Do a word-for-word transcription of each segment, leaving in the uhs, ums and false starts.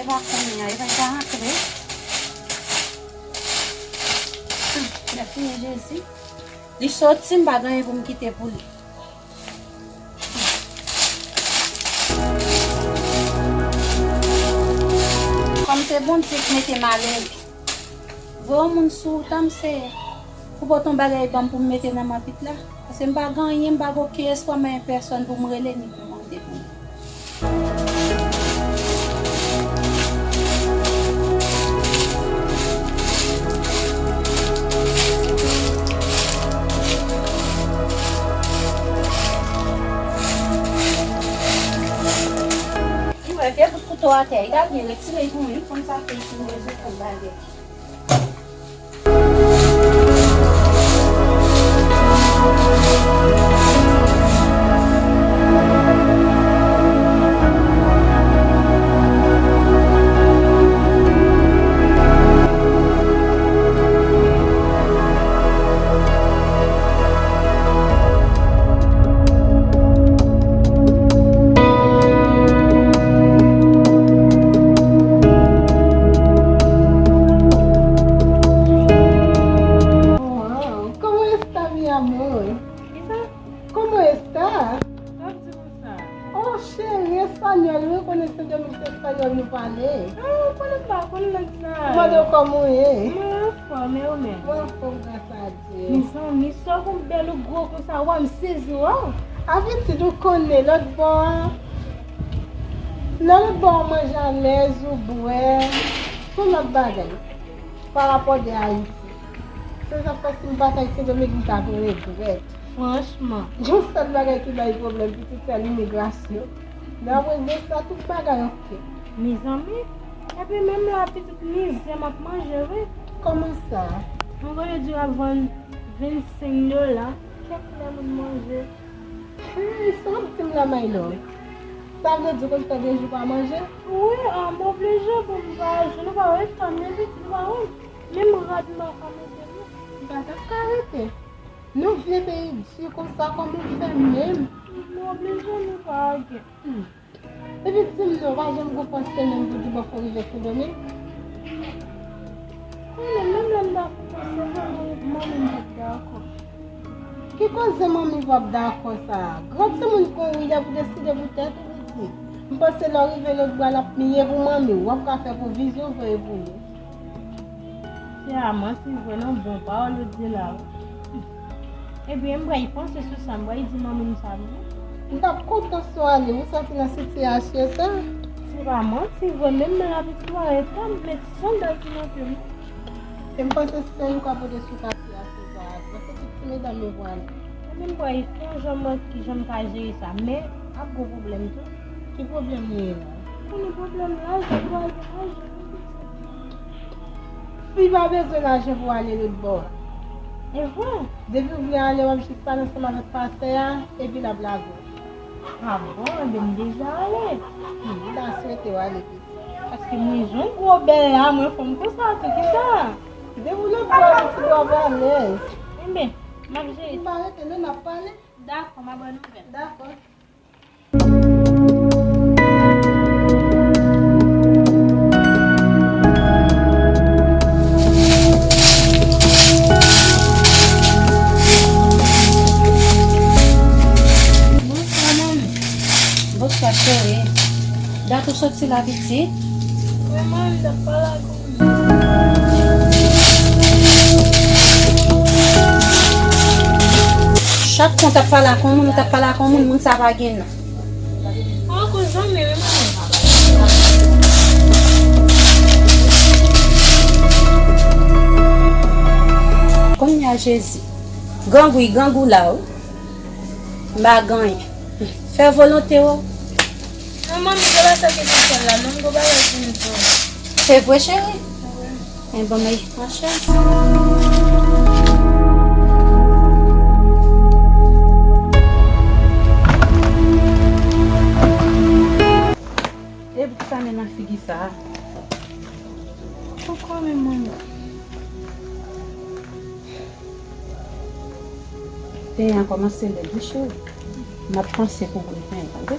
Pa konnen, e pa ka antre. Hmm, mèsi Jezi. Li soti, m pa gen anyen pou m kite pou li. Kòm se Bondye k mete m alèz. Voye yon moun sou wout la, Senyè, pou pote yon bagay ban m pou m mete nan mapit la. Paske m pa gen anyen, m pa gen okenn espwa, m pa gen pèsòn pou m rele ni pou m mande pou li. Li wè vye bout kouto atè, li ta vin retire l pou mwen, li konn sa fè l fin rezoud tout bagay. Wow, ¿cómo está, mi amor? Kisa? ¿Cómo está? Sa vle di konsa? Oh, cheri, espanyòl, wi, konnen se de mil se espanyòl nou pale. Ah, ou konnen m pa konn lang sa. Mwen mande w kòman w ye? Mwen anfòm, e ou menm? Mwen anfòm, gras a Dye. Mezanmi, sa w konn bèl ou gwo konsa, wa m sezi, waw. A pitit, ou konnen, lòt bò a, nan lòt bò a, ou manje alèz, ou bwè, se yon lòt bagay, pa rapò de Ayiti. Se sa k fè si m pa t al Sendomeng, m t ap regrèt. Franchman. Yon sèl bagay ki bay pwoblèm, pitit, se imigrasyon. Men apre de sa, tout bagay oke. Mezanmi, epi menm la, pitit, mizè m ap manje, wi. Kòman sa? Mwen konnen di w ap vann vennsenk dola, kèk lè moun manje. Hmm, sa w ap di m la, my love? Sa vle di w konn fè de jou pa manje? Wi, a, m oblije pou m pa jwenn, ou pa wè tan m, pitit, ou pa wè. Menm rad m pa ka mete, non. M pa t ap ka rete. Nou vye peyi di konsa, kòman w fè menm? M oblije, nou pa gen. Hmm. Epi di m non, pa janm gon panse menm pou di bò fò rive Sendomeng? Konnen, menm lè m ta fè panse, manmi m p ap dakò. Ki koze manmi p ap dakò sa a? Gran timoun kon ou, y ap deside pou tèt ou, pitit. M panse lè w rive lòt bò a, l ap miye pou manmi w, w ap ka fè pwovizyon vre pou li. Chè a, manti vre non, bon pawòl ou di la wi. Ebyen, m pral panse sou sa, m pral di manmi m sa vre. M t ap kontan si w ale, ou soti nan sitiyasyon sa. Se pa manti vre, menm nan lapli twa eta, m met sandal sou nan pye m. E m panse se yon ka pote sou katye a, se sa, paske tout ti medam yo pral. Ebyen, m pral fè yon jan m wè kijan m ka jere sa, men ap gon pwoblèm tou. Ki pwoblèm li ye la? Konnen pwoblèm lajan, m pral gen lajan, wi, pitit. Fi pa bezwen lajan pou ale lòt bò a. E vre? Depi w vle ale, w ap jis pale ansanm avèk pastè a, epi l ap lage w. A bon? Ebyen, m deja ale. Hmm, m ta swete w ale, pitit. Paske mwen jwenn gwo bèl la, mwen fanm konsa tou, kisa? Depi w lòt bò a, pitit, w ap alèz. Enben, m ap jere sa. M pa rete non, n ap pale. Dakò, m ap ba w nouvèl. Dakò. Bonswa, manmi. Bonswa, cheri. Dat ou soti la, pitit? Wi, manmi, m t ap pale ak yon moun. Chak fwa w t ap pale ak yon moun, ou t ap pale ak yon moun, moun sa pa gen non. An, kou zanmi, wi, manmi. Kounye a, Jezi. Grangou, grangou la, wi. M pa gen anyen. Fè volonte w. Non, manmi, se pa sa k esansyèl la, non, m gon bagay pou m di w. Se vre, cheri? Wi. Enben, men, monchè. E pou sa men nan figi sa a? Poukò menm, manmi? Penyen an kòmanse lèd wi, cheri. M ap panse pou boul penyen an, tande?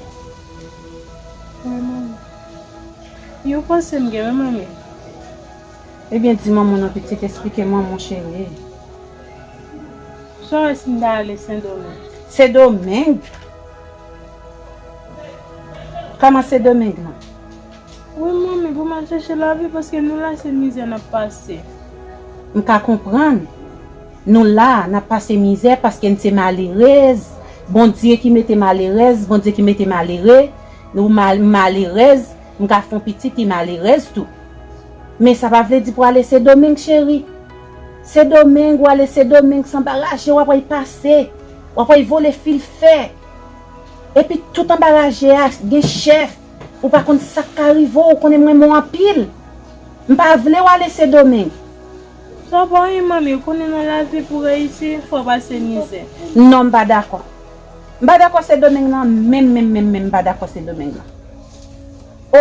Wi, manmi. Ou panse m gen, wi, manmi? Ebyen, di manman w non, pitit, esplike manman w, cheri. Sa w wè si m ta ale Sendomeng? Sendomeng? Kòman Sendomeng lan? Wi, manmi, pou m al chèche lavi, paske nou la se mizè n ap pase. M ka konprann. Nou la, n ap pase mizè paske n se malerèz. Bondye ki mete malerèz, Bondye ki mete malere. Nou mal, malerèz, m ka fè yon pitit ki malerèz tou. Men sa pa vle di pou ale Sendomeng, cheri. Sendomeng, ou ale Sendomeng, se anba raje w ap al pase. W ap al vole fil fè. Epi tout anba raje a gen chèf. Ou pa konn sa k ka rive w, ou konnen mwen renmen w anpil. M pa vle w ale Sendomeng. Sa pa anyen, manmi, ou konnen nan lavi pou reyisi, fò w pase mizè. Non, m pa dakò. M pa dakò Sendomeng nan, menm, menm, menm, menm, m pa dakò Sendomeng nan.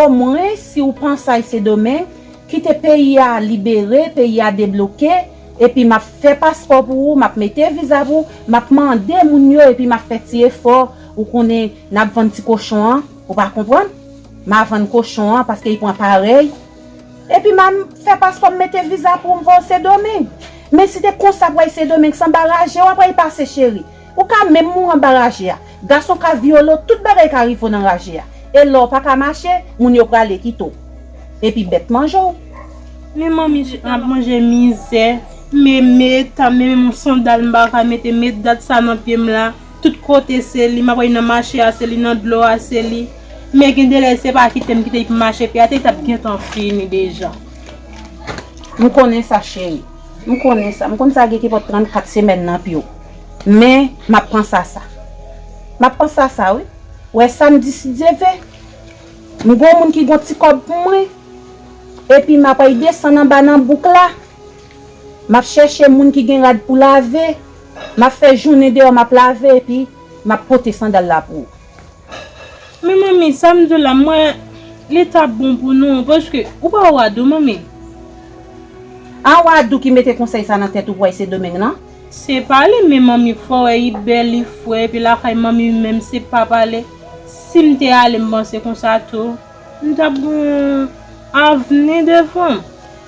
Omwen, si w panse al Sendomeng, kite peyi a libere, peyi a debloke, epi m ap fè paspò pou ou, m ap mete viza pou ou, m ap mande moun yo, epi m ap fè ti efò, ou konnen n ap vann ti kochon an, ou pa konprann? M a vann kochon an paske li pran parèy. Epi m a fè paspò m mete viza pou m voye w Sendomeng. Men si te konsa pou al Sendomeng, se anba raje w ap al pase, cheri. Ou ka menm mouri anba raje a. Gason ka vyole w, tout bagay ka rive w nan raje a. E lè w pa ka mache, moun yo prale kite w. Epi bèt manje w. Men manmi j- ap manje mizè. Men, men eta m, men, men yon sandal m pa ka mete, men dat sa nan pye m la. Tout kote se li, m ap wè nan mache a se li, nan dlo a se li. Men gen de lè se pa kite m kite li pou mache, pi atè li t ap gentan fini deja. M konnen sa, cheri. M konnen sa. M konn sa gen ki pot trannkat semèn nan pye w. Men, m ap panse a sa. M ap panse a sa, wi. Wè, samdi, si Dye vle, m gon moun ki gon ti kòb pou mwen. Epi m ap al desann anba nan bouk la. M ap chèche moun ki gen rad pou lave. M ap fè jounen deyò, m ap lave, epi m ap pote sandal la pou ou. Men manmi, sa m di w la, mwen, li t ap bon pou nou, paske ou pa wè Wadou, manmi. A Wadou ki mete konsèy sa nan tèt ou pou al Sendomeng nan? Se pa li, men manmi, fò wè li bèl, li fre, epi lakay manmi menm se pa pale. Si m te ale, m panse konsa tou. M t ap gon avni devan m.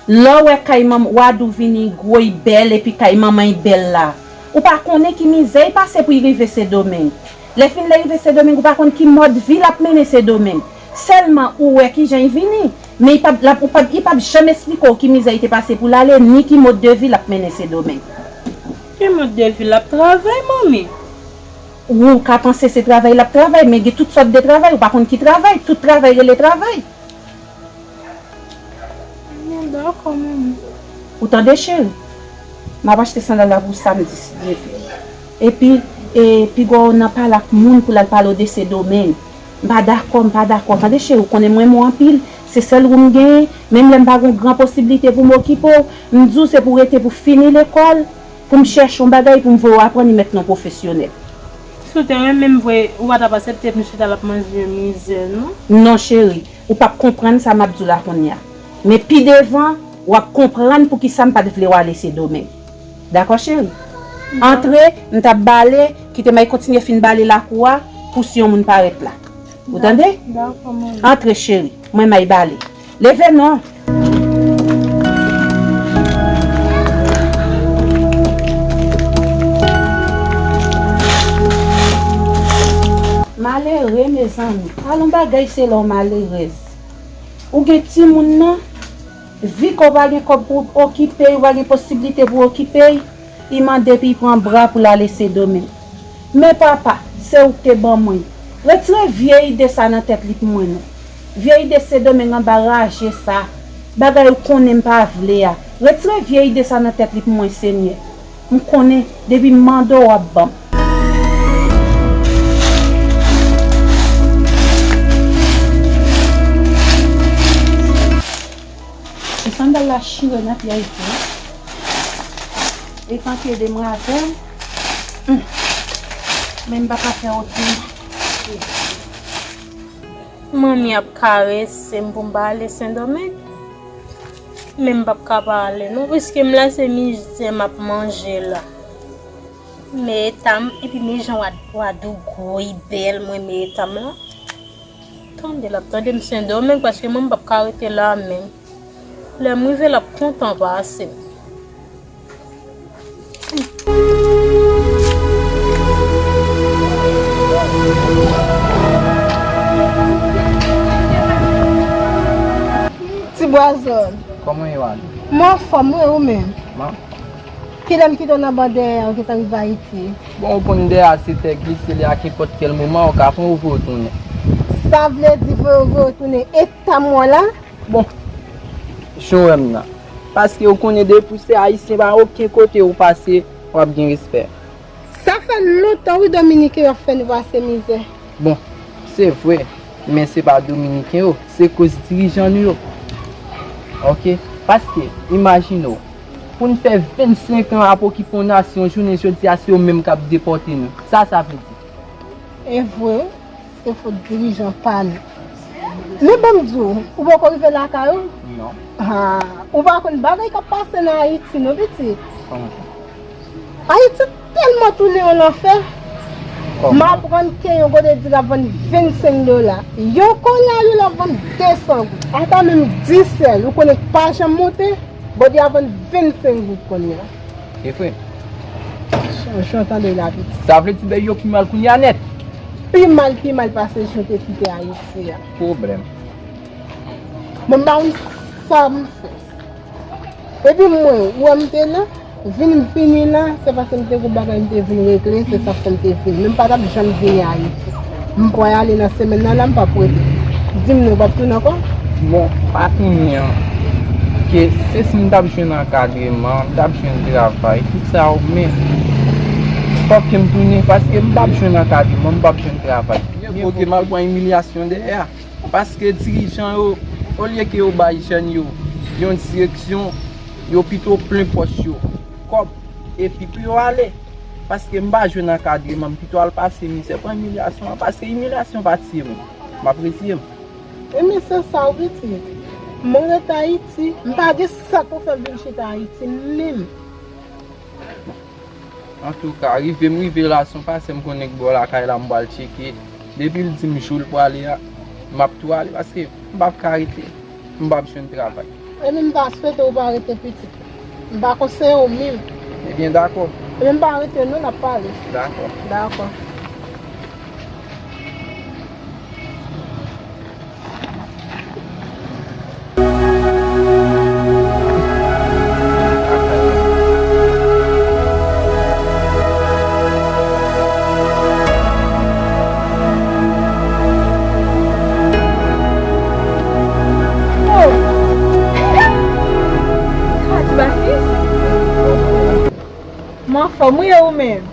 Lè w wè kay manman Wadou vini gwo, li bèl, epi kay manman li bèl la, ou pa konnen ki mizè li pase pou li rive Sendomeng. Lè fin lè rive Sendomeng, ou pa konn ki mòd vi l ap mennen Sendomeng. Sèlman ou wè kijan li vini, men li p ap, l ap, ou p ap, li p ap janm esplike w ki mizè li te pase pou l ale, ni ki mòd de vi l ap mennen Sendomeng. Ki mòd de vi l ap travay, manmi? Ou ka panse se travay l ap travay, men gen tout sòt de travay, ou pa konn ki travay, tout travay rele travay. Mwen dakò, manmi. Ou tande, cheri? M ap achte sandal la pou samdi, si Dye vle. Epi, e, piga w nan pale ak moun pou l al pale w de Sendomeng. M pa dakò, m pa dakò. Tande, cheri, ou konnen mwen renmen w anpil. Se sèl ou m genyen. Menm lè m pa gen yon gran posiblite pou m okipe w, m di w se pou w rete pou w fini lekòl, pou m chèche yon bagay pou m voye w aprann li mèt nan pwofesyonèl. Si w te renmen m vre, ou pa t ap aksepte pou m chita l ap manje mizè, non? Non, cheri. Ou p ap konprann sa m ap di w la kounye a. Men pi devan, w ap konprann poukisa m pa t vle w ale Sendomeng. Dakò, cheri? Antre, m t ap bale, kite m al kontinye fin bale lakou a, pou si yon moun parèt la. Ou tande? Dakò, manmi. Antre, cheri. Mwen, m al bale. Leve non! Malere, mezanmi. Alon bagay se lè w malerèz. Ou gen timoun nan, vi ke w pa gen kòb pou w okipe, ou pa gen posiblite pou w okipe, li mande epi li pran bra pou l ale Sendomeng. Men papa, se ou k te ban mwen. Retire vye ide sa nan tèt li pou mwen non. Vye ide Sendomeng anba raje sa. Bagay ou konnen m pa vle a. Retire vye ide sa nan tèt li pou mwen, Senyè. M konnen, depi m mande w, w ap ban m. Ti sandal la chire nan pye Ayiti. Li tanke de mwazel. Hmm. Men m pa ka fè okenn. Manmi ap karese m pou m pa ale Sendomeng. Men m p ap ka pa ale non, piske m la se mizè m ap manje la. Men eta m, epi men jan Wad-, Wadou gwo, li bèl, mwen men eta m la. Tande, l ap tande m Sendomeng, paske mwen m p ap ka rete la menm. Lè m rive, l ap kontan pase m. Ti Bwazòn. Kòman yo ale? Mwen anfòm, wi, ou menm? Mwen. Kilè m kite w nan ban dèyè a, ou gentan rive Ayiti? Bon, ou konn dèyè a se tè glise, li a kenpòt kèl moman, ou ka pran ou voye w tounen. Sa vle di voye w voye w tounen eta m wè la? Bon, jan w wè m nan. Paske ou konnen depi w se ayisyen, pa okenn kote ou pase, w ap gen respè. Sa fè lontan wi Dominiken yo ap fè nou pase mizè. Bon, se vre, men se pa Dominiken yo, se koz dirijan nou yo. Oke? Paske, imajine w, pou n fè vennsenk an ap okipe yon nasyon, jounen jodi a se yo menm k ap depòte nou. Sa sa vle di? E vre, se fòt dirijan pa nou. Men ban m di w, ou poko rive lakay ou? Non. Ah, ou pa konn bagay k ap pase nan Ayiti non, pitit. Kòman sa? Ayiti tèlman tounen yon lanfè. Kòman? M aprann ke yon gote diri ap vann vennsenk dola. Yon kola lwil ap vann de san goud. Ata menm disèl, ou konnen k pa janm monte, bòdye a vann vennsenk goud kounye a. E vre? Jan, jan w tande la, pitit. Sa vle di bèy yo pi mal kounye a nèt? Pi mal, pi mal pase jan w te kite Ayiti a. Pwoblèm. Bon, m pa konn sa m fè. Epi mwen, ou wè m te la, vin m vini la, se paske m te gon bagay m te vin regle, se sa fè m te vini. Men m pa t ap janm vini Ayiti. M pral ale nan semèn nan la, m p ap rete. Di m non, w p ap tounen ankò? Bon, pa tounen an. Ke se si m t ap jwenn ankadreman, m t ap jwenn travay, tout sa yo, men fòk ke m tounen, paske m p ap jwenn ankadreman, m p ap jwenn travay. Oke, m al pran imilyasyon dèyè a. Paske dirijan yo, olye ke yo bay jèn yo yon direksyon, yo pito plen pòch yo kòb, epi pou yo ale. Paske m pa jwenn ankadreman, m pito al pase mizè, pran imilyasyon an, paske imilyasyon pa tiye moun. M ap retire m. Ebyen, se sa w pitit. Mwen ret Ayiti, m pa gen sa pou fè m vin chita Ayiti menm. Antouka, rive m rive la, se yon pase m konnen k bò lakay la, m pral tcheke. Depi l di m jou l prale a, m ap tou ale, paske m p ap ka rete, m p ap jwenn travay. Ebyen, m ta swete w pa rete pitit. M pa konseye w menm. Ebyen, dakò. Ebyen, m pa rete non, n ap pale. Dakò. Dakò. Oh! Sa ti basis? M anfòm wi, e ou menm?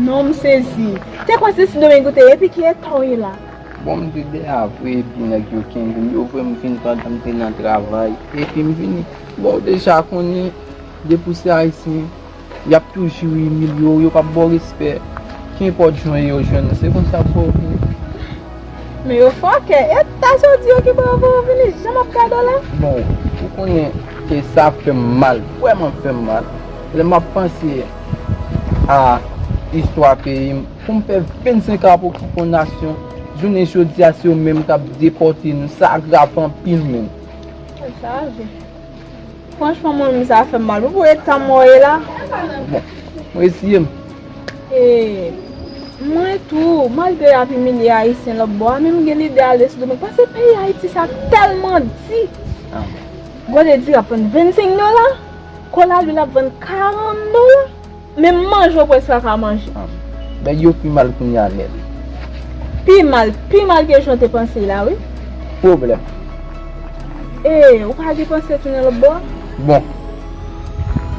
Non, m sezi. Te kwè se Sendomeng ou te ye, epi ki eta w ye la? Bon, m te dèyè a vre, epi nèg yo kenbe m. Yo voye m vin pandan m te nan travay. Epi m vini. Bon, ou deja konnen, depi w se ayisyen, y ap toujou imilye w, yo p ap ba w respè. Kenpòt jan yo jwenn ou, se konsa pou yo vini. Men yo fòkè, e ta jodi yo ki pran pou yo vini, jan m ap gade w la. Bon, ou konnen ke sa fè m mal, vrèman fè m mal. Lè m ap panse a istwa peyi m, pou m fè vennsenk an ap okipe yon nasyon, jounen jodi a se yo menm k ap depòte nou, sa grav anpil menm. Sa vre. Franchman, mwen menm sa fè m mal. Ou wè eta m wè w ye la? Bon, mwen eseye m. E, mwen tou, malgre y ap imilye ayisyen lòt bò a, men m gen lide ale Sendomeng. Paske peyi Ayiti sa tèlman di. Ah. Gode diri ap vann vennsenk dola, kola lwil ap vann karant dola. Menm manje w prèske pa ka manje. Ah, bèg yo pi mal kounye a nèt. Pi mal, pi mal ke jan w te panse la, wi. Pwoblèm. E, ou pa gen panse tounen lòt bò? Bon,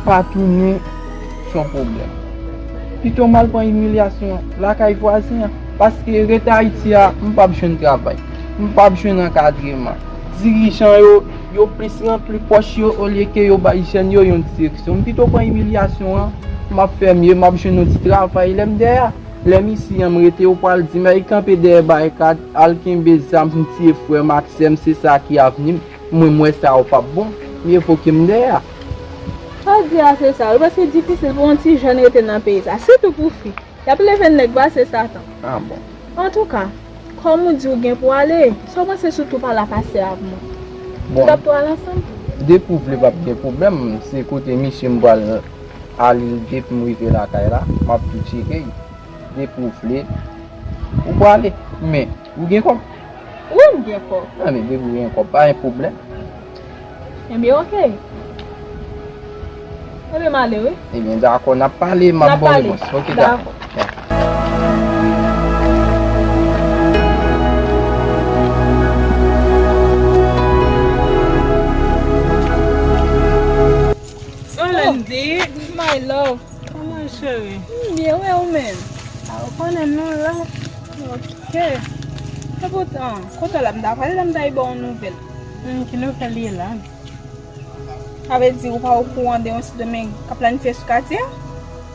pa tounen, se yon pwoblèm. Pito m al pran imilyasyon lakay vwazen an, paske rete Ayiti a, m p ap jwenn travay, m p ap jwenn ankadreman. Dirijan yo, yo plis ranpli pòch yo olye ke yo bay jèn yo yon direksyon. M pito pran imilyasyon an, m ap fè mye, m ap jwenn yon ti travay lè m dèyè. Lè m isi an, m rete, yo pral di m, "Ay, kanpe dèyè barikad, al kenbe zam, m tiye frè m ak sè m, se sa ki avni m." Mwen, m wè sa yo p ap bon, mye vo ke m dèyè. Sa w di a, se sa wi, paske difisil pou yon ti jèn rete nan peyi sa, sitou pou fi. Y ap leve nèg pase Satan. Ah bon. Antouka, Kòm ou di ou gen pou ale, sa w panse si w tou pale a pastè a pou mwen? Bon, nou t ap tou al ansanm? Depi w vle, p ap gen pwoblèm. Se kote misye m pral ale depi m rive lakay la, m ap tou tcheke l. Depi w vle, ou prale. Men, ou gen kòb? Wi, m gen kòb. Anben, depi w gen kòb, pa gen pwoblèm. Ebyen, oke. Ebyen, m ale, wi. Ebyen, dakò, n ap pale, m ap ba w repons. Oke, dakò. Oh, Landy, my love. Kòman cheri? M byen, wè ou menm? A, ou konnen nou la. Ok. Epoutan, kote w la m ta prale la m ta ba w yon nouvèl. Hmm, ki nouvèl ye la? Sa vle di ou pa okouran de yon Sendomeng k ap planifye sou katye a?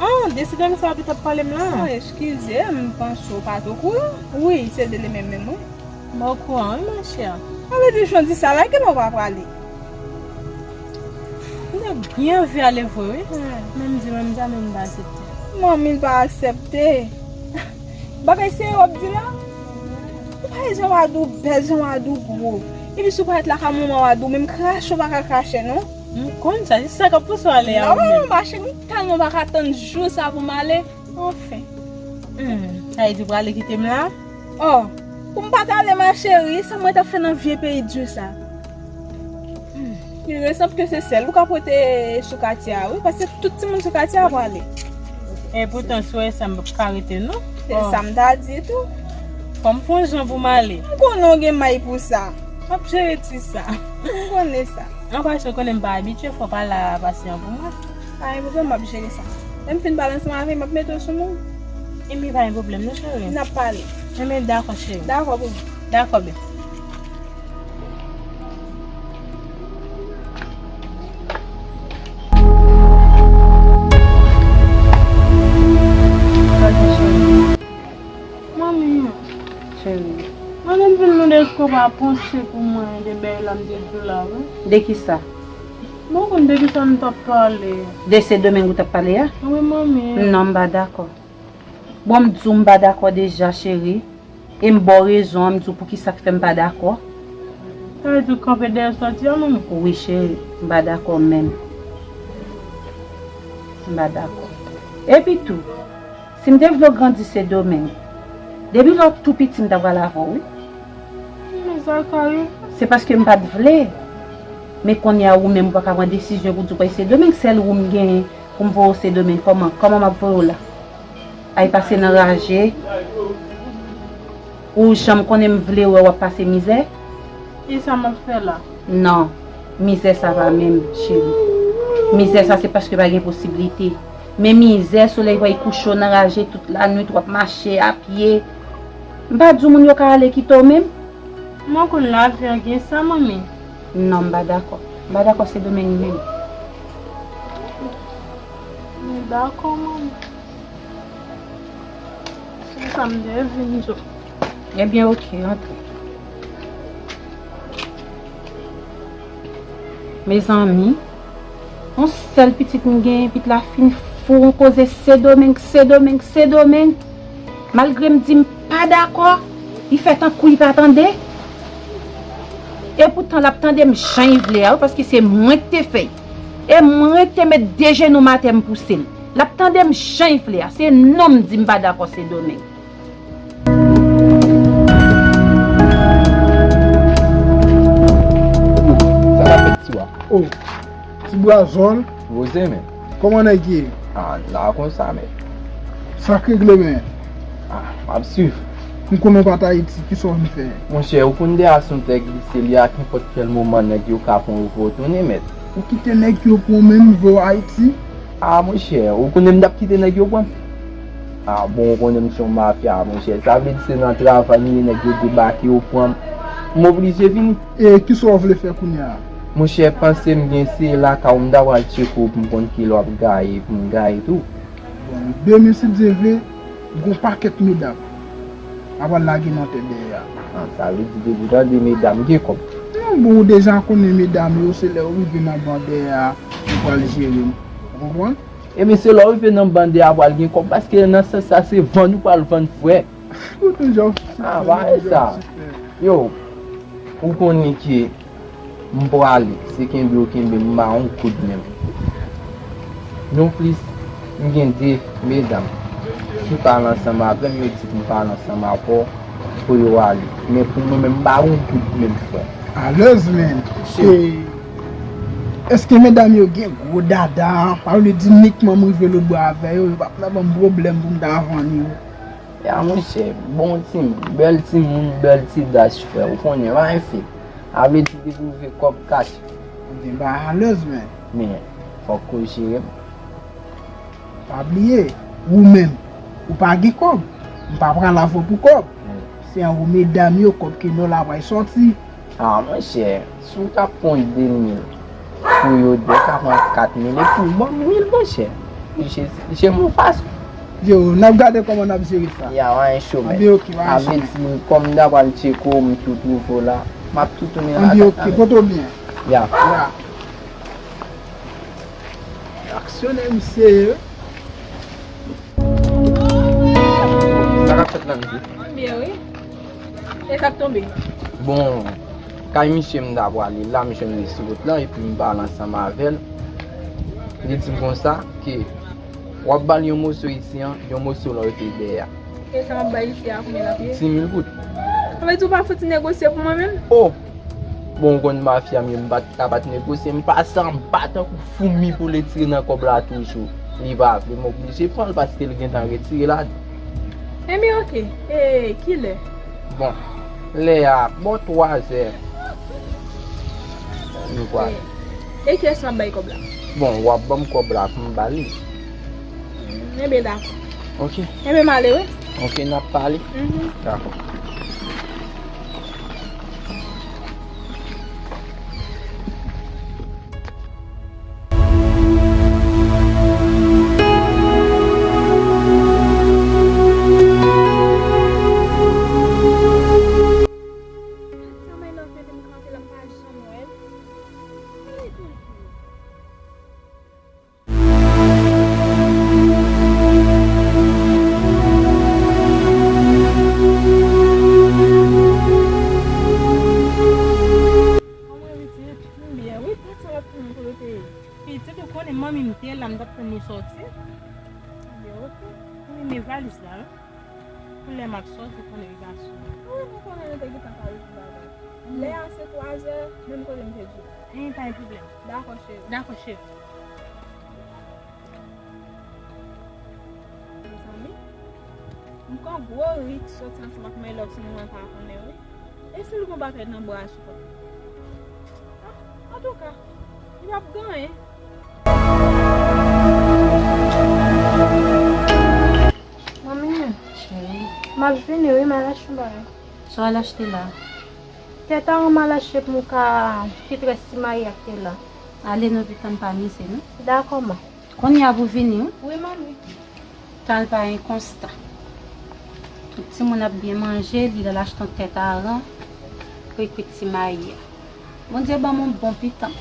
Ah, de Sendomeng sa w te t ap pale m la? Ah, eskize m, m panse w pa t okouran. Wi, se de li menm menm, wi. M okouran, wi, monchè. Sa vle di, jan w di sa la, kilè w va prale? M te byen anvi ale vre, wi. Hmm. Men m di, menm jan, men m pa aksepte. Manmi l pa aksepte. Bagay serye w ap di la? Ou pa wè jan w a di w bèl, jan w a di w gwo. Epi si w parèt lakay manman w a di w, menm krache w pa ka krache, non. M konn sa, se sa k ap pouse w ale a ou menm. Non, ma chérie, m tèlman pa ka tann jou sa pou m ale. Anfen. Hmm, sa vle di w prale kite m la? Oh, pou m pa t ale, ma chérie, sa mwen t ap fè nan vye peyi di sa? Hmm. Li resanble ke se sèl ou k ap rete sou katye a, wi, paske tout timoun sou katye a prale. Epoutan, si w wè sa, m p ap ka rete, non. Se sa m ta di tou. Fò m fè yon jan pou m ale. M konnen w gen may pou sa. M ap jere ti sa. M konnen sa. An pase, w konnen m pa abitye, fò w pale a pasyan pou mwen. Pa gen pwoblèm, m ap jere sa. Lè m fin pale ansanm avè l, m ap mete w sou non. Ebyen, pa gen pwoblèm, non, cheri. N ap pale. Ebyen, dakò, cheri. Dakò pou mwen. Dakò, bebe. Manmi, cheri, mwen menm vin mande èske w pa panse pou mwen de bagay la m te di w la, wi. De kisa? Bon, konn de kisa m t ap pale. De Sendomeng ou t ap pale a? Wi, manmi. Non, m pa dakò. Bon, m di w m pa dakò deja, cheri. E m ba w rezon an, m di w poukisa k fè m pa dakò. Sa vle di w kanpe dèyè sa w di a, manmi? Wi, cheri, m pa dakò menm. M pa dakò. Epi tou, si m te vle w grandi Sendomeng, depi lè w tou piti, m ta pral avè w, wi. Men sa ka rive. Se paske m pa t vle. Men kounye a, ou menm, ou pa ka pran desizyon pou di w pral Sendomeng, sèl ou m genyen pou m voye w Sendomeng. Kòman, kòman m ap voye w la? Ay pase nan raje. Ou janm konnen m vle wè w ap pase mizè? E sa m ap fè la? Non. Mizè sa pa menm, cheri. Mizè sa se paske pa gen posiblite. Men mizè, solèy pral kouche w nan raje tout lanwit, w ap mache a pye. M pa di w moun yo ka ale kite w menm. Mwen konn lavi an gen sa, manmi. Non, m pa dakò. M pa dakò Sendomeng menm. M dakò, manmi. Se sa m te vin di w. Ebyen, oke, antre. Mezanmi, yon sèl pitit m genyen, pitit la fin fou, yon koze Sendomeng, Sendomeng, Sendomeng. Malgre m di m pa dakò, li fè tankou li pa tande. Epoutan, l ap tande m jan li vle a, wi, paske se mwen ki te fè l. E mwen ki te met de jenou m atè m pouse l. L ap tande m jan l vle a. Se non m di m pa dakò Sendomeng. Sa k ap fèt, Tiwa? Oh, ti brazòl. Poze, men. Kòman nèg ye? Ah, la konsa, men. Sa k regle, men? Ah, m ap swiv. M konnen w pa t Ayiti, kisa w vin fè? Monchè, ou konn de a se yon tèg li se li a kenpòt kèl moman nèg yo ka pran ou pou w tounen, mèt. Ou kite nèg yo pran w menm voye w Ayiti? Ah, monchè, ou konnen m t ap kite nèg yo pran m? Ah, bon, ou konnen m se yon mafya, monchè. Sa vle di se nan travay m ye, nèg yo debake, yo pran m. M oblije vini. E kisa w vle fè kounye a? Monchè, panse m gen se lakay ou m ta pral tcheke w pou m konn kilè w ap gaye, pou m gaye tou. Bon, demen, si Dye vle, gon pakèt medam ap pral lage nan tè dèyè a. Ah, sa vle di depi w tande medam, gen kòb. Non, bon, ou deja konnen medam yo, se lè yo rive nan ban dèyè a, yo pral jere m. Ou konprann? Ebyen, se lè w rive nan ban dèyè a pral gen kòb, paske nan sans sa, se vann ou pral vann frè. Ou toujou. Ah, pa e sa. Yo, ou konnen ke m prale, se kenbe ou kenbe m, m pa yon kout menm. Nonplis, m gen de medam ki pale ansanm avè m, yo di pou m pale ansanm avè w pou yo ale. Men pou mwen menm, m pa yon kout menm, frè. Alèz, men. Èske medam yo gen gwo dada? Pa vle di nikman m rive lòtbò avè yo, yo p ap nan ban m pwoblèm pou m ta vann yo. Ya, monchè, bon timoun, bèl timoun, bèl ti dach, frè. Ou konnen, pa gen fek. A vle di depi w vle kòb kach. Ou gen bagay alèz, men. Men, fòk ou jere m. Pa bliye, ou menm, ou pa gen kòb. M pa pral avè w pou kòb. Se an ou medam yo kòb ke nou la pral sòti. Ah, monchè, si w t ap pran de mil pou yo de, w ka pran kat mil epi w ban m mil, monchè. Jezi, je m'en passe. Yo, n ap gade kòman n ap jere sa. Ya, pa gen cho, men. Anben, ok, pa gen cho, men. Avèti m, kòm m ta pral tcheke w, m tou twouve w la. M ap tou tounen la. Anben, ok, pote w byen. Ya. Ya. Aksyonè misye ye. Sa k ap fèt la, mesye? Byen, wi. E sa k tonbe? Bon, kay misye m ta prale la, m jwenn li sou wout lan, epi m pale ansanm avè l. Li di m konsa ke w ap ba l yon moso isi an, yon moso lòt kote dèyè a. E sa m ap bay isi a, konbyen l ap ye? Dis mil goud. Sa vle di w pa fouti negosye pou mwen menm? Oh! Bon, ou konn mafya m yo, m pa t ka pa t negosye, m pase anba tankou foumi pou l retire nan kòb la toujou. Li pa vle, m oblije pran l paske l gentan retire ladan. Enben, ok. E kilè? Bon, lè a, bò twazè. Nou pral. E, e kiyès m ap bay kòb la? Bon, w ap ban m kòb la pou m ba li. Enben, dakò. Ok. Enben, m ale, wi. Ok, n ap pale. Mhm. Dakò. Kòman pitit? M byen, wi, tèt sa m ap tann kote w te ye. Pitit, ou konnen manmi m te la, m t ap tann li sòti. M byen, ok. M renmen valiz la, wi. Pou lè m ap sòti, ou konnen li ka sou mwen. Wi, nou konnen nou te gentan pale sou bagay. Lè a se twazè, menm kote m te di w. Anyen, pa gen pwoblèm. Dakò, cheri. Dakò, cheri. Mezanmi, m pran gwo risk soti ansanm ak My Love si mwen pa konnen, wi. E si l gon bagay nan bra sou kò l? Ah, antouka, li p ap gen anyen. Manmi, m ap vini, wi, m al achte yon bagay. Sa w al achte la? Tèt a, m al achte pou m ka fè très ti mayi ak tè la. Ale non, pitit, m pa mize non. Dakò, ma. Kounye a pou vini, wi. Wi, manmi. Tal pa gen konsta. Tout timoun ap byen manje, li al achte yon tèt aran pou l kwit ti mayi a. Bondye ban m yon bon pitit.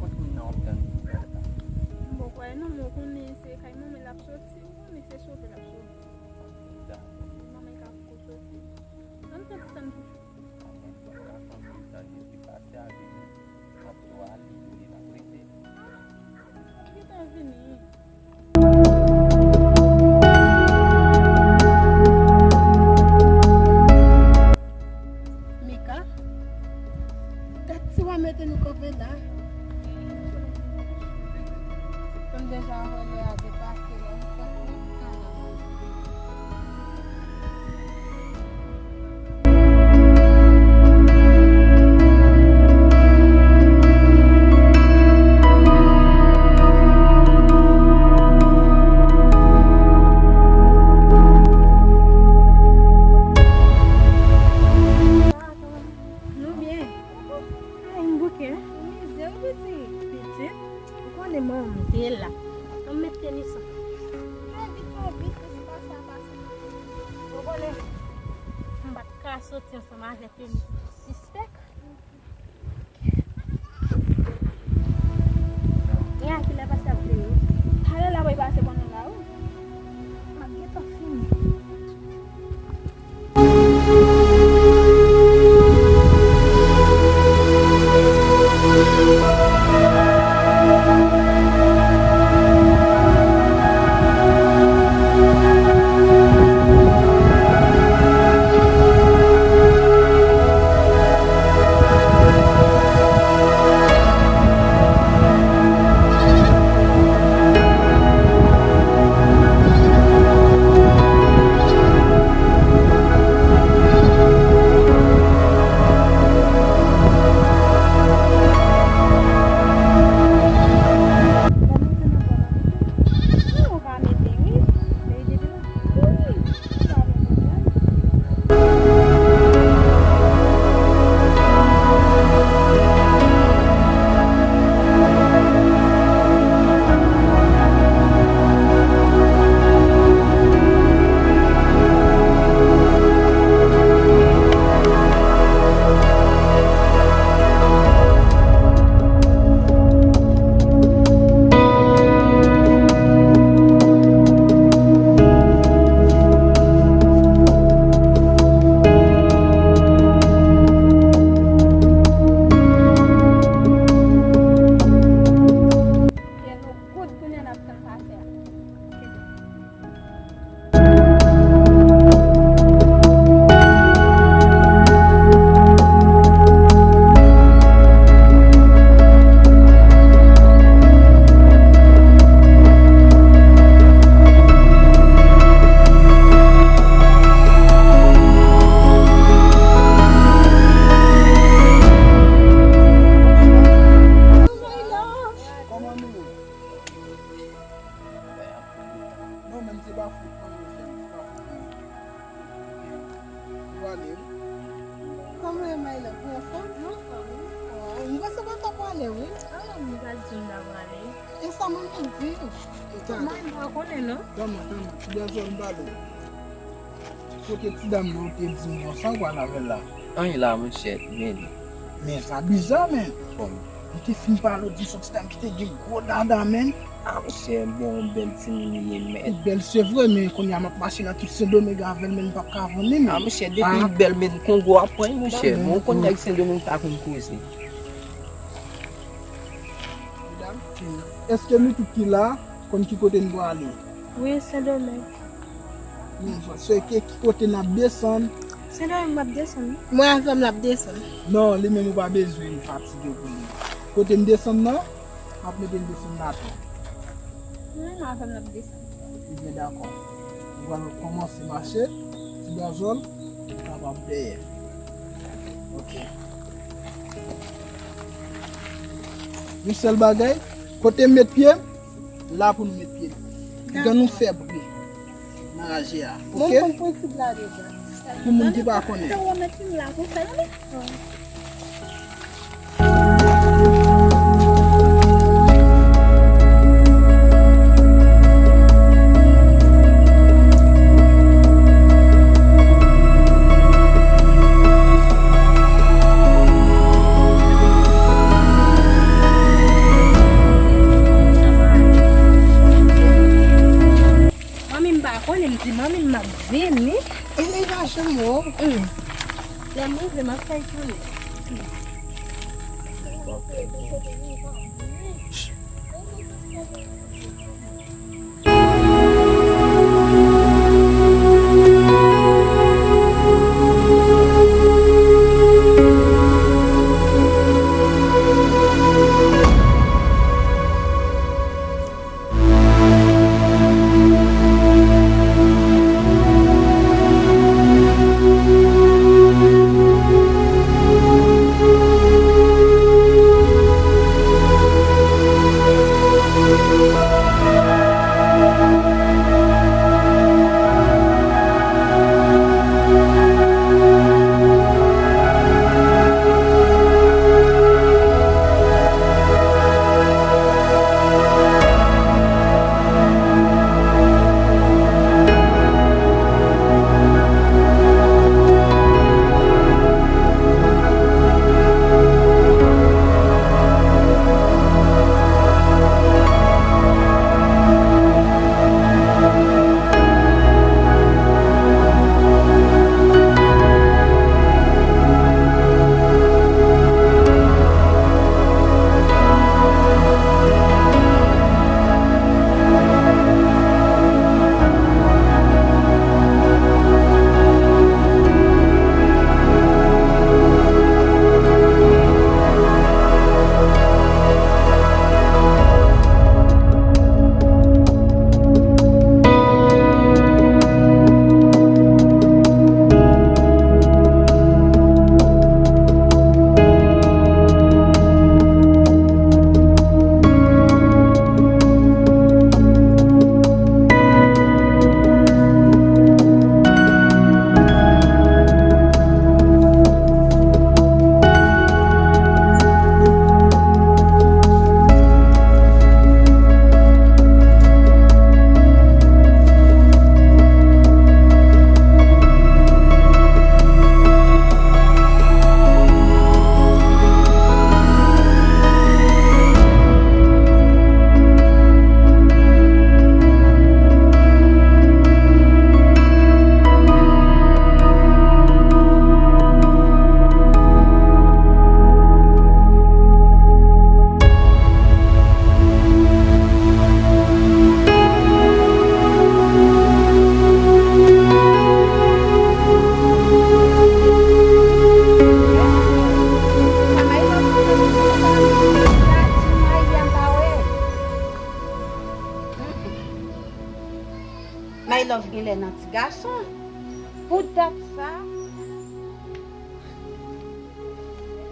Kot moun nan w ap tann pou fè sa? M poko wè non, men w konnen se kay manman l ap soti, w konnen se sove l ap sove. Dakò. Manman l ka poko soti. Ann fè ti tann pou Gason m tann yo ki pase a vini. M ap tou ale, li p ap rete. Gentan vini. Mika, gad ti wa mete nou kanpe la. Konn deja wè lè a depase la, nou fèk met kanal. Nou byen. Ay, m bouke, wi. Mize, wi, pitit. Pitit, ou konnen manman m te la. Ann met tenis an. Trè vit, trè vit, pase, pase, pase. Ou konnen, m pa t ka soti ansanm avèk tenis sispèk. Gen a kilè pase a Ay, love, ou anfòm? Mwen anfòm, wi. Oh, m panse w pa t ap prale, wi. Ah, m pa t di m t ap prale. E sa mwen menm di. Mwen pa konnen, non. Tanman, tanman, ti dèzòl m pale. Kote ti dam nan ou te di m konsa ou pral avè l la? Anyen la, monchè, men li. Men sa biza, men. Bon. Li te fin pale, ou di se yon ti dam ki te gen gwo dada, men. Ah, monchè, bon, bèl timoun li ye, men. Li bèl, se vre, men kounye a m ap mache nan tout Sendomeng avè l, men m p ap ka vann li, men. Ah, monchè, depi l bèl, men Kongo ap pran l, monchè. Bon, ou konn nèg Sendomeng pa konn koze. Medam, èske nou tout ki la konn ki kote n prale? Wi, Sendomeng. Wi, se ki, ki kote n ap desann? Sendomeng m ap desann, wi. Mwen avè m l ap desann. Non, li menm ou pa bezwen fatige pou li. Kote n desann nan, m ap mete n desann la tou. Mwen avè m l ap desann. Ebyen, dakò. Nou pral kòmanse mache, ti gazòl, ou kapab dèyè. Ok. Yon sèl bagay, kote m met pye m, la pou nou met pye nou. Kijan nou fè bri nan raje a, oke? Mwen konn prensip la deja. Pou moun ki pa konnen. Tande, tande, tande, tande. Manmi m pa konnen, m di manmi m m ap vini. E li pa janm wè w. Lè m rive, m ap fè l konnen. My love genlè nan ti gason. Pou dat sa,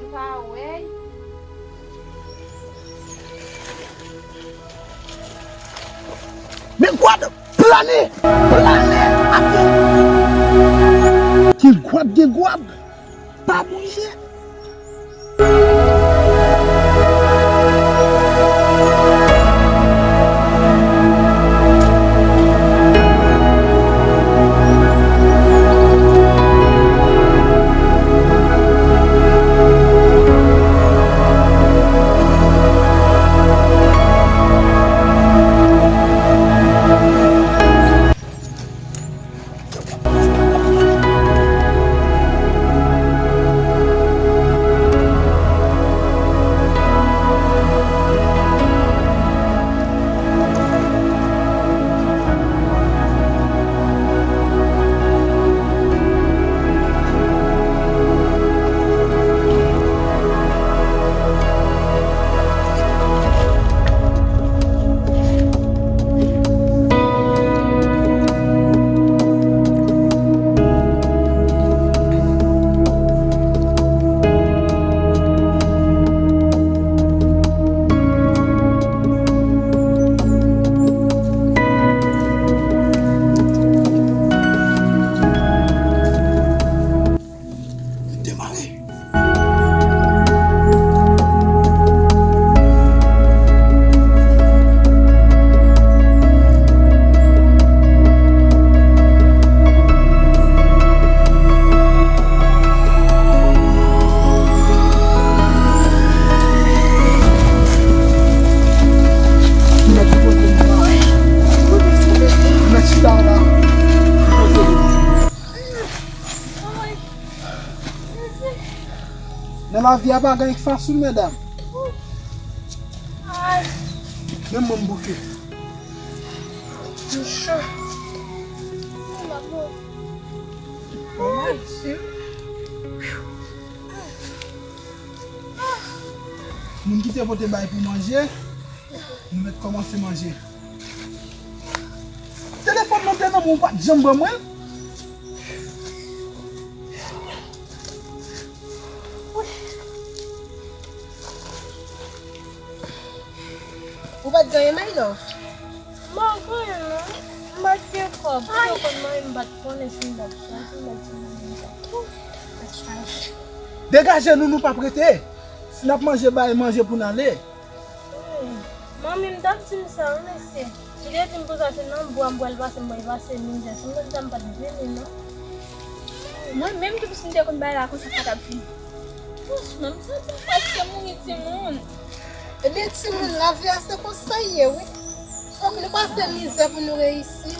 m pa wè. Men gwad, plane, plane, ap gen gwad, gen gwad, pa bouje. Lavi a pa gen fasil, medam. Ay. Menm mwen m bouke. M cho. Ay, Dye. Moun ki te pote bay pou manje, nou mèt kòmanse manje. Telefòn nan te nan men w, ou pa t janm ban mwen l. Ou pa t genyen, my love? M pa t genyen, non. M pa t gen kòb. Ou te konn mwen, m pa t konnen si m t ap chanje, si m t ap di manmi m sa. Degaje nou, nou p ap rete. Si n ap manje, bay manje pou n ale. Wi. Manmi m t ap di m sa, wi, mesye. Li te di m konsa se nan bwa m pral pase, m pral pase mizè. Si m konn sa, m pa t vini, non. Mwen menm tou, si m te konn bagay la konsa, m pa t ap vini. Franchman, m santi m prèske mouri, timoun. Ebyen, timoun, lavi a se konsa l ye, wi. Fòk nou pase mizè pou nou reyisi.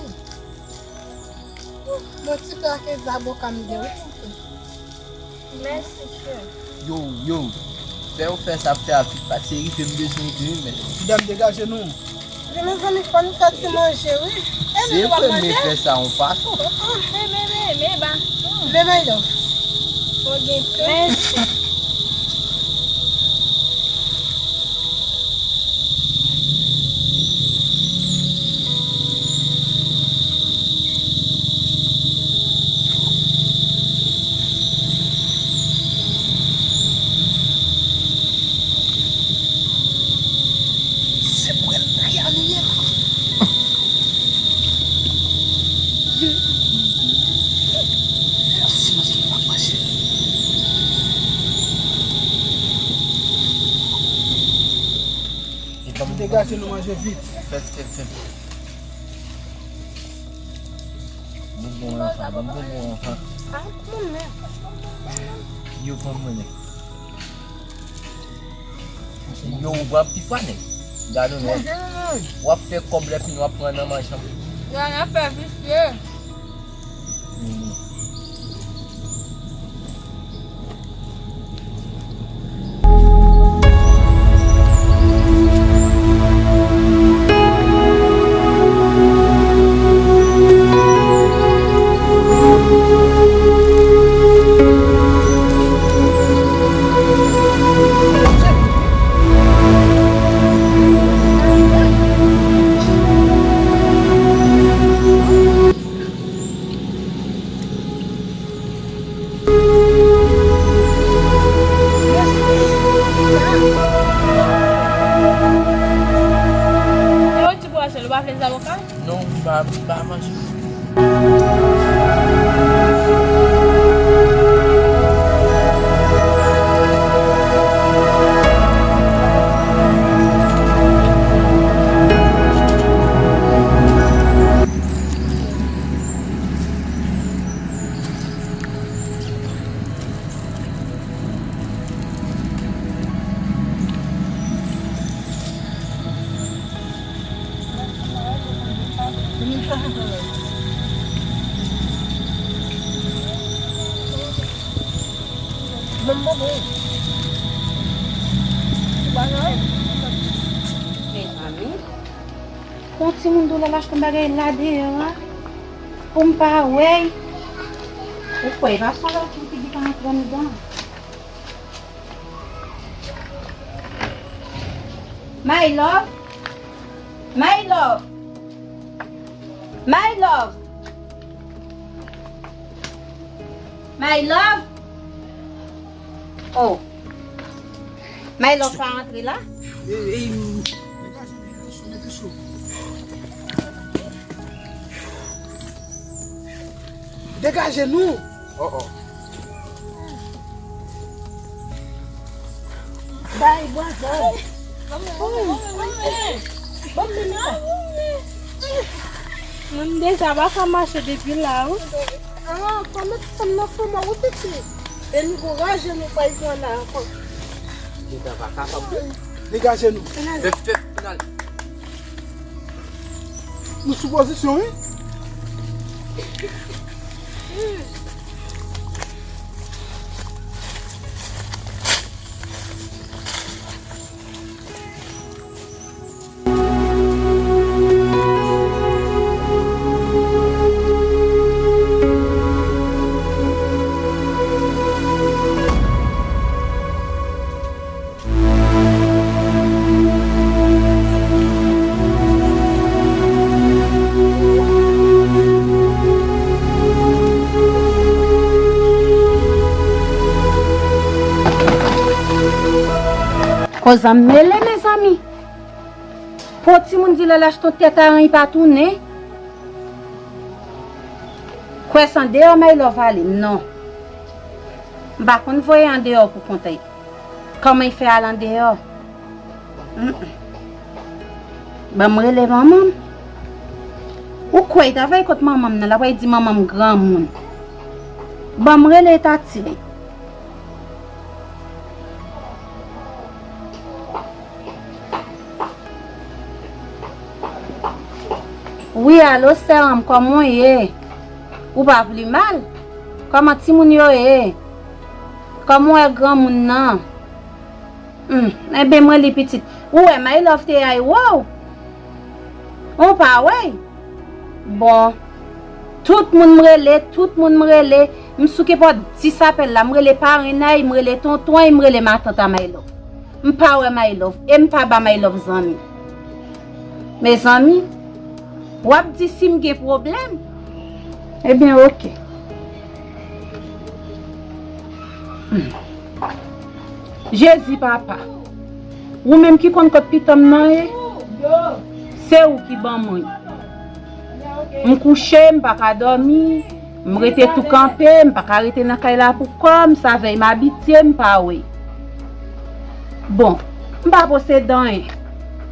Bon, ti pè ak zaboka m gen, wi, ti pè. Mèsi, chè. Yo, yo. Fè yo fè sa, fè a vit, paske rive m bezwen egri, men. Medam, degaje nou. Men mezanmi, fò nou fè ti manje, wi. Se vre, men fè sa yon fason. Men, men, men, men, ba. Men, men, non. Fò gen pen. Mèsi. Se pral reyalize. Fè silans, li p ap mache. Degaje nou manje vit. Fè, fè, fè. Bonbon anfan, ban m bonbon anfan. Yo, pran mwen, nèg. Yo, ou pran pifwa, nèg. Gade, nèg. W ap fè kòb, lè fini w ap pran nan manch lan. Yon afè visye. Yo, ti bwa sèl, ou pa vle zaboka? Non, m pa, m pa manje. Mezanmi, kon timoun doulè lach kon bagay la deyò a. Pou m pa wè y. Ou kwè, e pa sou lòt moun ki di pa antre anndan. My love. My love. My love. My love. Oh. My love pa antre la? Degaje nou! Oh, oh. Bay, bwazè. Ban m, ban m, ban m, ban m. Moun deja pa ka mache depi la, wi. Ah, kòman ti fanm nan fè mò, wi, pitit? E nou gon raje nou pa y pran la ankò. Deja pa kapab, wi. Degaje nou. Fè, fè, fè, n al. Nou sou pozisyon, wi. Ozan mele, mezanmi. Pou timoun di lè l achte yon tèt aranj pa tounen. Kwè san deyò My Love ale, non. M pa konn voye andeyò pou kont li. Kòman l fè al andeyò? Mm, mm. Ban m rele manman m. Ou kwè l ta voye kont manman m nan, l ap di manman m granmoun. Ban m rele Tati. Wi, alo, sè an m, kòman w ye? Ou pa pli mal? Kòman timoun yo ye? Kòman w wè granmoun nan? Hmm, enben, mwen li pitit. Ou wè, My Love te ay wè w? Ou pa wè? Bon, tout moun m rele, tout moun m rele, m sou kenpòt dis apèl la, m rele parenn ay, m rele tonton ay, m rele matant a My Love. M pa wè My Love, e m pa ba My Love zanmi. Mezanmi, w ap di si m gen pwoblèm? Ebyen, oke. Hmm. Jezi, papa. Ou menm ki konn kot pitit mwen nan ye, se ou ki ban mwen. M kouche, m pa ka dòmi, m rete tou kanpe, m pa ka rete nan kay la pou kò m, sa fè m abitye, m pa wè. Bon, m pa posede anyen.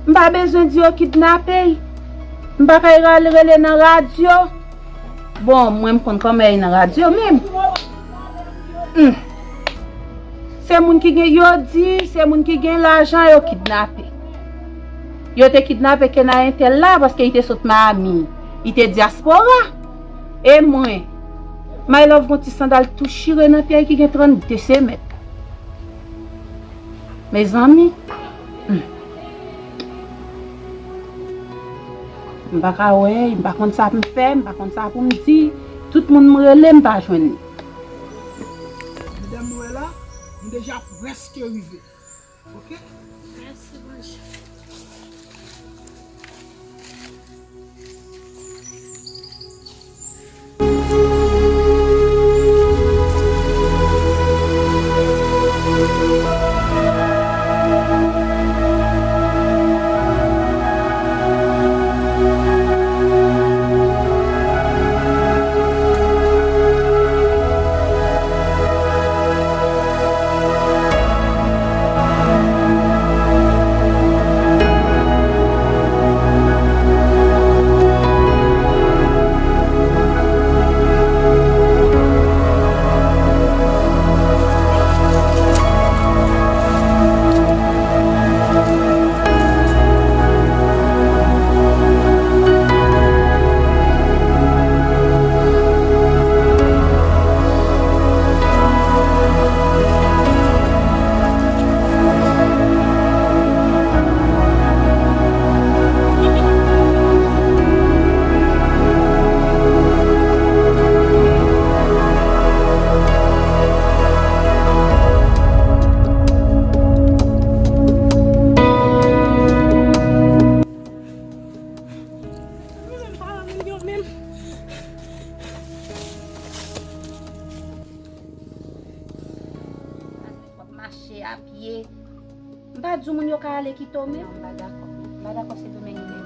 M pa bezwen di yo kidnape l. M pa ka al rele nan radyo. Bon, mwen m konn kòman y nan radyo menm. Hmm. Se moun ki gen, yo di, se moun ki gen lajan yo kidnape. Yo te kidnape Kena entèl la paske li te sot Miami. Li te dyaspora. E mwen, My Love gon ti sandal tou chire nan pye ki gen trannde semèn. Mezanmi, hmm. M pa ka wè, m pa konn sa pou m fè, m pa konn sa pou m di. Tout moun m rele, m pa jwenn li. Medam nou wè la, m deja prèske rive. Oke? Mèsi, bonjou. W ap mache a pye. M pa di w moun yo ka ale kite w, men m pa dakò. M pa dakò se Dominiken.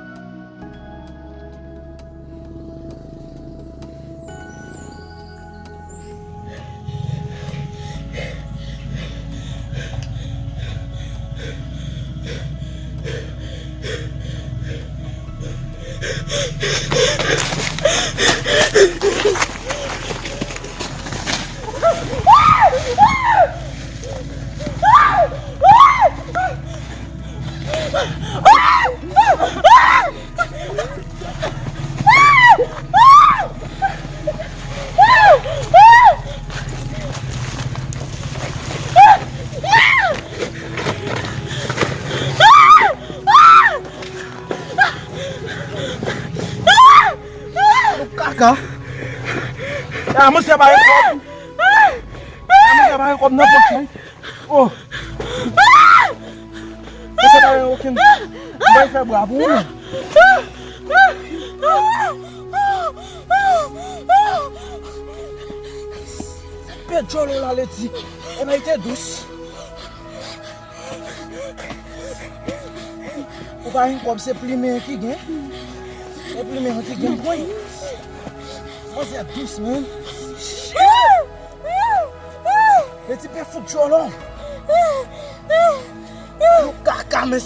Kaka. Ah, misye pa gen kòb. Ah, misye pa gen kòb nan pòch li. Oh. Misye pa gen okenn. Mwen fè bra pou ou. Pe djòl la leti. E nan ite dous. Pa gen kòb, se plimen ki gen. Se plimen ki gen pwen. Manzè dous, man. Meti pe fout djòlò. Yon kaka, men.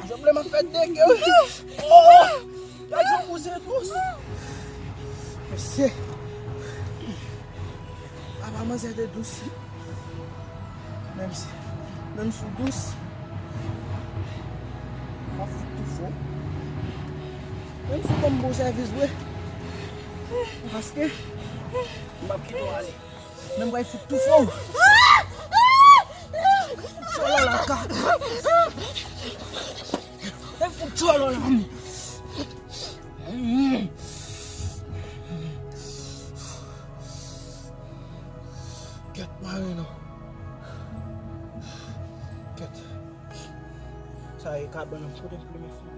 Janm vle m ap fè dege, wi. Oh! Gad yon bouzen dous. Mesye. Apa manzè te dous. Menm si, menm si w dous, m ap fout toufe w. Menm si w ban m bon sèvis vre. Paske m p ap kite w ale. Men m pral fout toufe w. Fout djòlò la ka. E fout djòlò la. Kèt mare non. Kèt. Sa e kabann nan kote m plimen fi.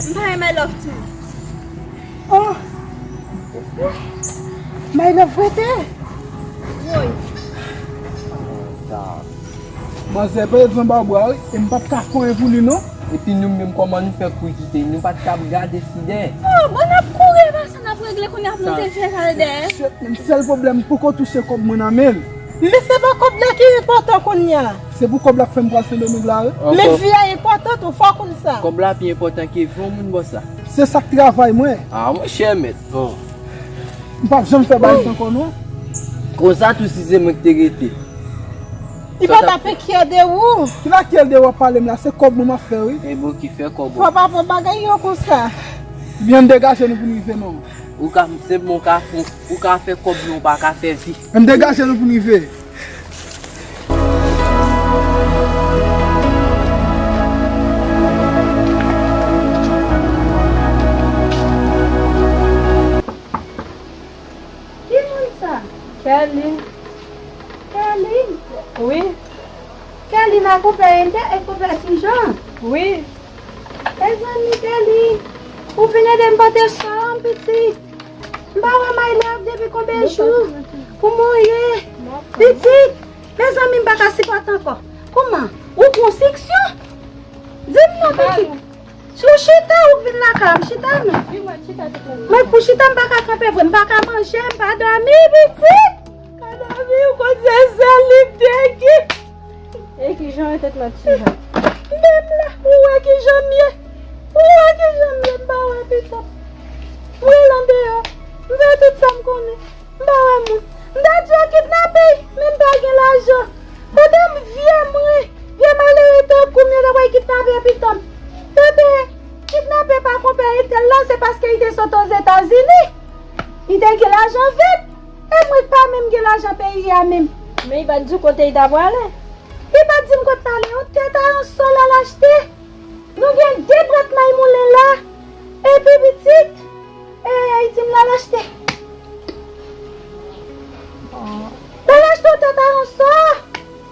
M pa renmen love ti. Oh! My love rete. Woy. Manzè peye devan Barbara wi, e m p ap ka fè anyen pou li non. Epi nou menm kòman nou fè kouri kite, nou pa t ka ap gade Siden. Oh, bon, n ap kouri, e pa sa n ap regle kounye a pou nou te fè al dèyè. Shit, men sèl pwoblèm, m poko touche kòb mwen nan men l. Men se pa kòb la ki enpòtan kounye a. Se pou kòb la k fè m pral Sendomeng la wi. Men vi a enpòtan tou, fò w konn sa. Kòb la pi enpòtan ke vi yon moun bòs la. Se sa k travay mwen. Ah, monchè, mèt. Bon. M p ap janm fè bagay sa ankò non. Konsa tou si se mwen ki te rete. Li pa t ap enkyè de ou. Ki lakèl de w ap pale m la? Se kòb mwen m ap fè wi. E bon ki fè kòb ou. Fò pa pran bagay yo konsa. Byen degaje nou pou n rive non. Ou ka, se bon ka fè, ou ka fè kòb men ou pa ka fè vi. Ann degaje nou pou n rive. Ki moun sa? Kerline. Kerline? Wi. Kerline a konpè Enter e konpè Tijan? Wi. Mezanmi, Kerline, ou vin ede m pote sò m, pitit. M pa wè My Love depi konbyen jou? Kouman w ye? Pitit, mezanmi, m pa ka sipòte ankò. Kouman? Ou pran siksyon? Di m non, pitit. Si w chita, ou vin lakay m, chita non. Mwen pou chita, m pa ka kanpe vre, m pa ka manje, m pa dòmi, pitit. Gad lavi w, kote sèl li te ki. E kijan w ye tèt mati jan? Menm la, ou wè kijan m ye. Ou wè kijan m ye, m pa wè pitit. M rele andeyò. M fè tout sa m konnen. M pa wè moun. M ta di yo kidnape, men m pa gen lajan. Kote m vye mwen, vye malere tankou m yo ta pral kidnape pitit m. Tande, kidnape pa konpè Enter la, se paske li te sot Ozetazini. Li te gen lajan vèt. E mwen k pa menm gen lajan peyi a menm. Men li pa t di w kote li ta prale? Li pa t di m kote l ale, yon tèt a yon sò l al achte. Nou gen de bwat may moulen la. Epi pitit, e, li di m l al achte. L al achte yon tèt a yon sò.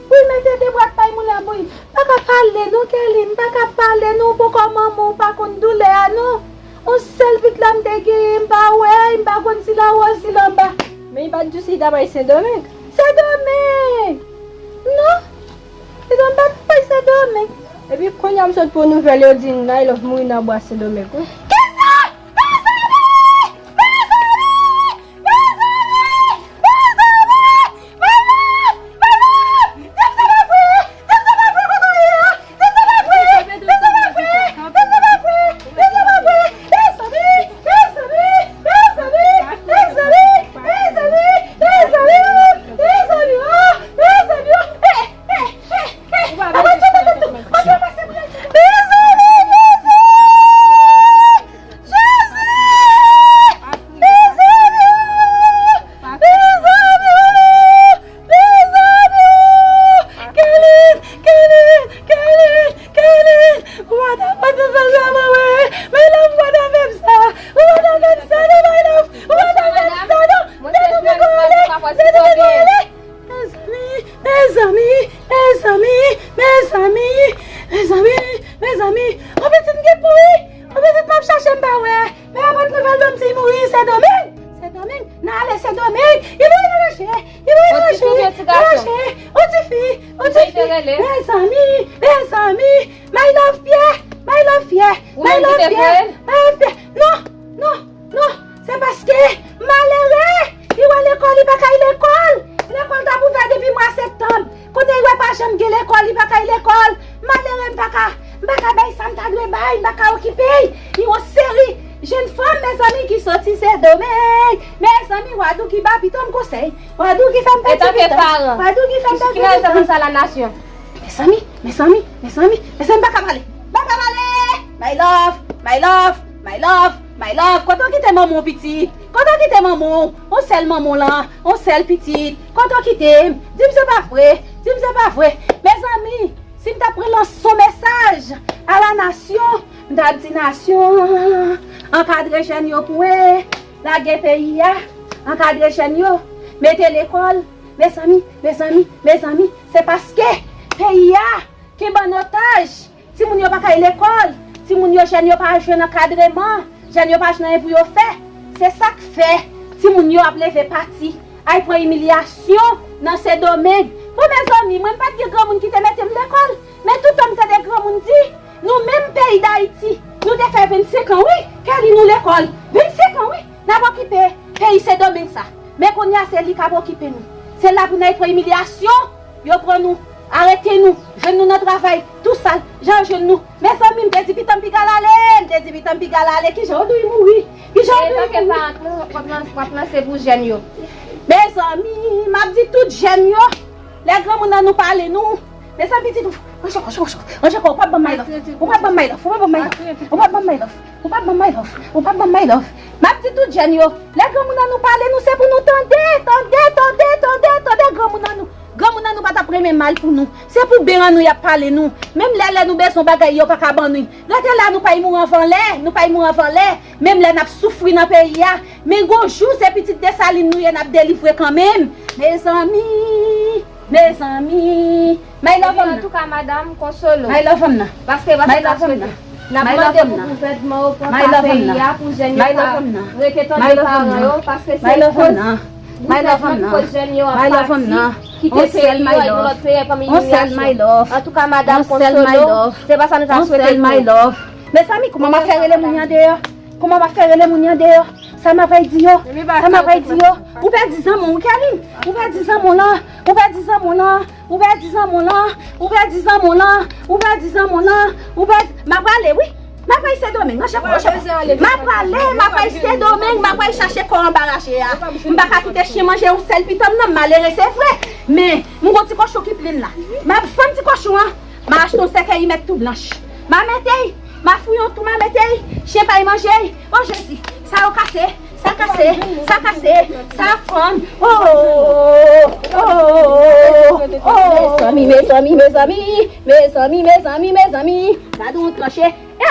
Pou l mete de bwat may moulen an pou li. Pa ka pale. Pale non, Kèlin, m pa ka pale non, ou poko manman, ou pa konn doulè a non. On sèl pit la m te genyen, m pa wè, m pa konn si l anwo, si l anba. Men li pa t di w si li t ap al Sendomeng. Sendomeng! Non, li t ap bay Sendomeng. Epi kounye a m sot pran nouvèl, yo di Nailove mouri nan bwa Sendomeng, wi. Kisa? Mezanmi! Mezanmi! Mezanmi! Mezanmi! Mezanmi! Mezanmi! Di m se pa vre! Di m se pa vre, kote w ye a? Di m se pa vre! Di m se pa vre! Di m se pa vre! Di m se pa vre! Mezanmi! Mezanmi! Mezanmi! Mezanmi! Mezanmi! Mezanmi! Mezanmi! Mezanmi! Mezanmi! Mezanmi! Mezanmi! Mezanmi! Mezanmi! Mezanmi! Mezanmi! Kèlin! Kèlin! Kèlin! Kèlin! Ou pa ta fè m sa, mwen. My love, ou pa ta fè m sa. Ou pa ta fè m sa, non, my love. Ou pa ta fè m sa, non. Mwen se jèn sa, ou pa fè si sobe. Mezanmi, mezanmi, mezanmi, mezanmi, mezanmi, mezanmi. On pitit m gen pou wi. On pitit m ap chache m pa wè. Men apre nouvèl ban m di mouri Sendomeng. Sendomeng, n ale Sendomeng. Li mouri nan rache. Li mouri nan rache. Nan rache. On tifi, on tifi. Mezanmi, mezanmi. My love Pierre, my love Pierre, my love Pierre, my love Pierre. Non, non. Non, se paske malere, li wè lekòl, li pa kay lekòl. Lekòl t ap ouvè depi mwa septanm. Kounye a, li wè pa janm gen lekòl, li pa kay lekòl. Malere, m pa ka, m pa ka bay sa m ta dwe bay, m pa ka okipe l. Li yon seri jèn fanm, mezanmi, ki soti Sendomeng. Mezanmi, Wadou ki ba pitit m konsèy. Wadou ki fè m pèdi pitit m. Wadou ki fè m pèdi pitit m. Mezanmi, mezanmi, mezanmi, mezanmi, m pa ka pale. M pa ka pale. My love, my love, my love, my love. Kote w kite manman w pitit? Kote w kite manman w? On sèl manman w lan, on sèl pitit. Kote w kite m? Di m se pa vre. Di m se pa vre. Mezanmi, si m ta pran lanse yon mesaj a la nasyon, m ta di nasyon, ankadre jèn yo pou mwen, lage peyi a, ankadre jèn yo, mete lekòl. Mezanmi, mezanmi, mezanmi, se paske peyi a kenbe an otaj. Timoun yo pa kay lekòl. Timoun yo, jèn yo pa jwenn ankadreman. Jèn yo pa jwenn anyen pou yo fè. Se sa k fè timoun yo ap leve pati, al pran imilyasyon nan Sendomeng. Bon, mezanmi, mwen m pa t gen granmoun ki te mete m lekòl. Men toutan m tande granmoun di, nou menm peyi Dayiti, nou te fè vennsenk an, wi, Kèlin, nou lekòl. Vennsenk an, wi, n ap okipe peyi Sendomeng sa. Men kounye a, se li k ap okipe nou. Se la pou n al pran imilyasyon. Yo pran nou, arete nou, jwenn nou nan travay, tou sal, jan yo jwenn nou. Mezanmi, m te di pitit m piga l ale, m te di pitit m piga l ale, kijan w di w mouri? Kijan w di w mouri? Antanke paran, w ap lan-, w ap lanse pou jèn yo. Mezanmi, m ap di tout jèn yo, lè granmoun nan nou pale nou, mezanmi, pitit ou, ranje kò, ranje kò, ranje kò, ou p ap ban m my love, ou p ap ban m my love, ou p ap ban m my love, ou p ap ban m my love. Ou p ap ban m my love. Ou p ap ban m my love. M ap di tout jèn yo, lè granmoun nan nou pale nou, se pou nou tande, tande, tande, tande, tande granmoun nan nou. Granmoun nan nou pa t ap renmen mal pou nou. Se pou ben an nou y ap pale nou. Menm lè, lè nou bezwen bagay, yo pa ka ban nou. Rete la, nou pay mouri anvan lè, nou pay mouri anvan lè. Menm lè n ap soufri nan peyi a. Men gon jou, se pitit Desalin nou ye, n ap delivre kanmenm. Mezanmi, mezanmi. My love m nan. Antouka, madanm, konsole w. My love m nan. Paske, paske n ap swete. N ap mande pou gouvènman yo pran ka peyi a, pou jèn yo pa rete tande paran yo, paske se koz gouvènman ki koz jèn yo ap pati, kite peyi yo, al nan lòt peyi, al pran imilyasyon. Antouka, madanm, konsole w. Se pa sa nou ta swete pou ou. Mezanmi, kòman m ap fè rele moun yo andeyò? Kòman m ap fè rele moun yo andeyò? Sa m ap al di yo? Sa m ap al di yo? Ou pèdi zanmi w, Kèlin. Ou pèdi zanmi w lan. Ou pèdi zanmi w lan. Ou pèdi zanmi w lan. Ou pèdi zanmi w lan. Ou pèdi zanmi w lan. Ou pèdi, m ap prale, wi. M ap al Sendomeng. Manje kò, manje kò. M ap prale, m ap al Sendomeng. M ap al chache kò anba rache a. M pa ka kite chen manje yon sèl pitit m nan. M malere, se vre. Men, m gon ti kochon ki plen la. M ap vann ti kochon an. M a achte yon sèkèy, met tou blanch. M a mete l, m a fouye yon tou, m a mete l, chen pa al manje l. O Jezi, sa yo kase, sa kase, sa kase, sa fann. O, o, o, o. Mezanmi, mezanmi, mezanmi, mezanmi, mezanmi, mezanmi. Gade yon tranche. E